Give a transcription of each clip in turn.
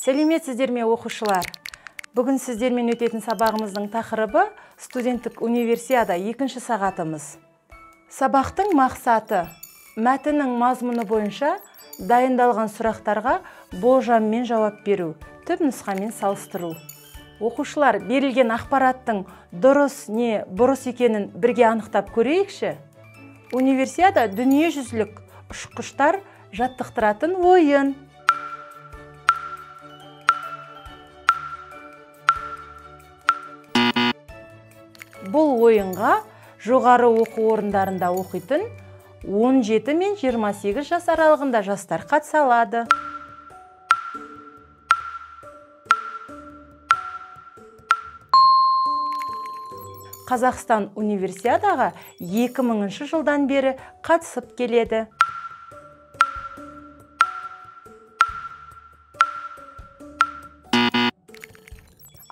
Сәлеметсіздер ме, оқушылар? Бүгін сіздермен өтетін сабағымыздың тақырыбы студенттік универсиада екінші сағатымыз. Сабақтың мақсаты мәтіннің мазмұны бойынша дайындалған сұрақтарға болжаммен жауап беру, түпнұсқамен салыстыру. Оқушылар, берілген ақпараттың дұрыс не бұрыс екенін бірге анықтап көрейікші. Универсиада дүниежүзілік ұшқыштар жаттықтыратын ойын. Бұл ойынға жоғары оқу орындарында оқитын 17 мен 28 жас аралығында жастар қатыса алады. Қазақстан универсиадаға 2000 жылдан бері қатысып келеді.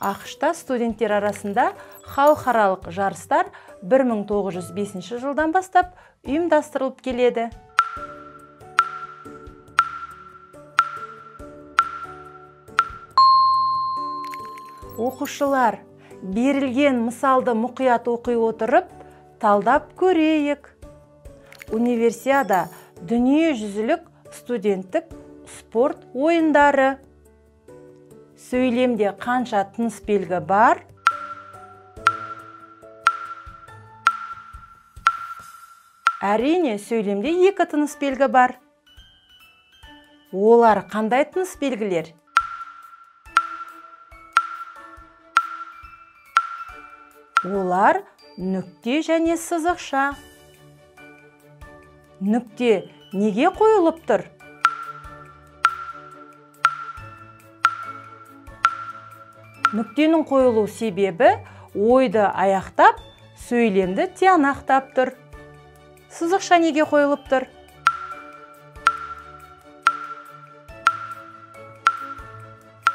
АҚШ-та студенттер арасында халықаралық жарыстар 1905 жылдан бастап ұйымдастырылып келеді. Оқушылар, берілген мысалды мұқият оқи отырып, талдап көрейік. Универсиада дүниежүзілік студенттік спорт ойындары. Сөйлемде қанша тыныс белгі бар? Әрине, сөйлемде екі тыныс белгі бар. Олар қандай тыныс белгілер? Олар нүкте және сызықша. Нүкте неге қойылып тұр? Нүктенің қойылу себебі ойды аяқтап, сөйлемді тиянақтап тұр. Сызықша неге қойылып тұр?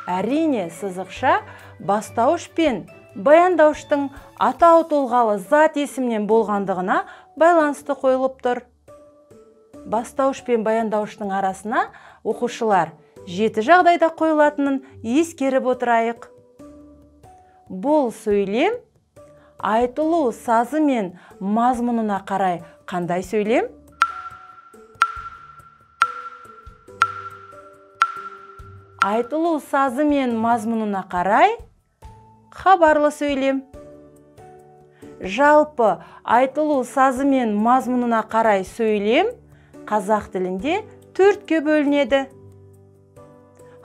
Әрине, сызықша бастауыш пен баяндауыштың атау тұлғалы зат есімнен болғандығына байланысты қойылып тұр. Бастауыш пен баяндауыштың арасына оқушылар 7 жағдайда қойылатынын ескеріп отырайық. Бұл сөйлем айтылу сазы мен мазмұнына қарай қандай сөйлем? Айтылу сазы мен мазмұнына қарай хабарлы сөйлем. Жалпы айтылу сазы мен мазмұнына қарай сөйлем қазақ тілінде 4-ке бөлінеді.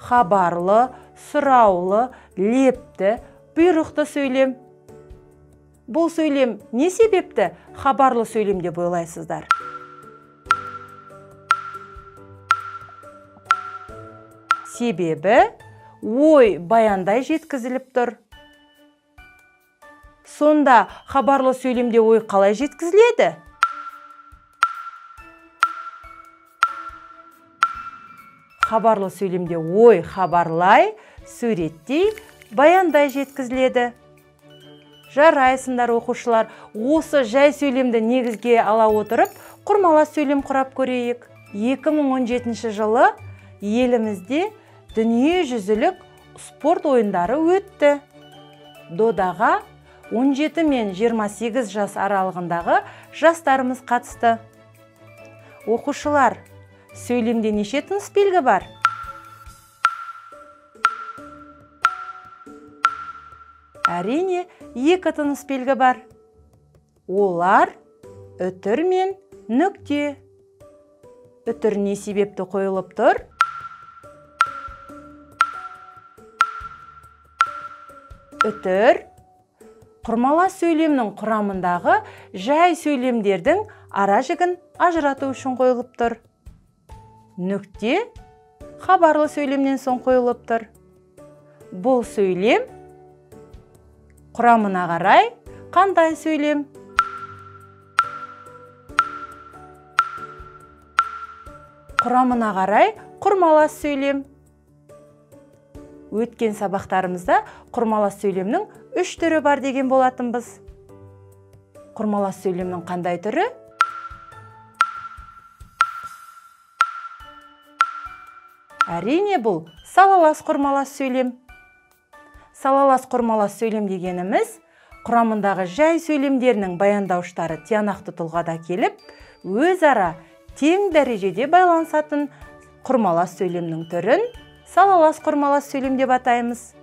Хабарлы, сұраулы, лепті, бұйрықты сөйлем. Бұл сөйлем не себепті хабарлы сөйлем деп ойлайсыздар? Себебі ой баяндай жеткізіліп тұр. Сонда хабарлы сөйлемде ой қалай жеткізіледі? Хабарлы сөйлемде ой хабарлай, суреттей, баяндай жеткізіледі. Жарайсыңдар, оқушылар, осы жай сөйлемді негізге ала отырып, құрмалас сөйлем құрап көрейік. 2017 жылы елімізде дүниежүзілік спорт ойындары өтті. Додаға 17 мен 28 жас аралығындағы жастарымыз қатысты. Оқушылар, сөйлемде неше тыныс белгі бар? Әрине, екі тыныс белгі бар. Олар үтір мен нүкте. Үтір не себепті қойылып тұр? Үтір құрмалас сөйлемнің құрамындағы жай сөйлемдердің ара жігін ажырату үшін қойылып тұр. Нүкте хабарлы сөйлемнен соң қойылып тұр. Бұл сөйлем құрамына қарай қандай сөйлем? Құрамына қарай құрмалас сөйлем. Өткен сабақтарымызда құрмалас сөйлемнің 3 түрі бар деген болатынбыз. Құрмалас сөйлемнің қандай түрі? Әрине, бұл салалас құрмалас сөйлем. Салалас құрмалас сөйлем дегеніміз құрамындағы жай сөйлемдерінің баяндауыштары тиянақты тұлғада келіп, өзара тең дәрежеде байланысатын құрмалас сөйлемнің түрін салалас құрмалас сөйлем деп атаймыз.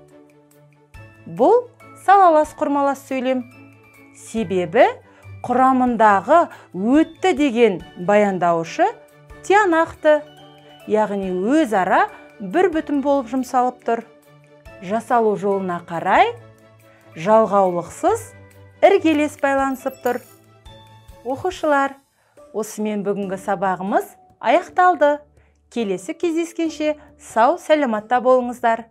Бұл салалас құрмалас сөйлем. Себебі құрамындағы өтті деген баяндауышы тиянақты, яғни өзара бір бүтін болып жұмсалып тұр. Жасалу жолына қарай жалғаулықсыз іргелес байланысып тұр. Оқушылар, осымен бүгінгі сабағымыз аяқталды. Келесі кездескенше сау сәлематта болыңыздар.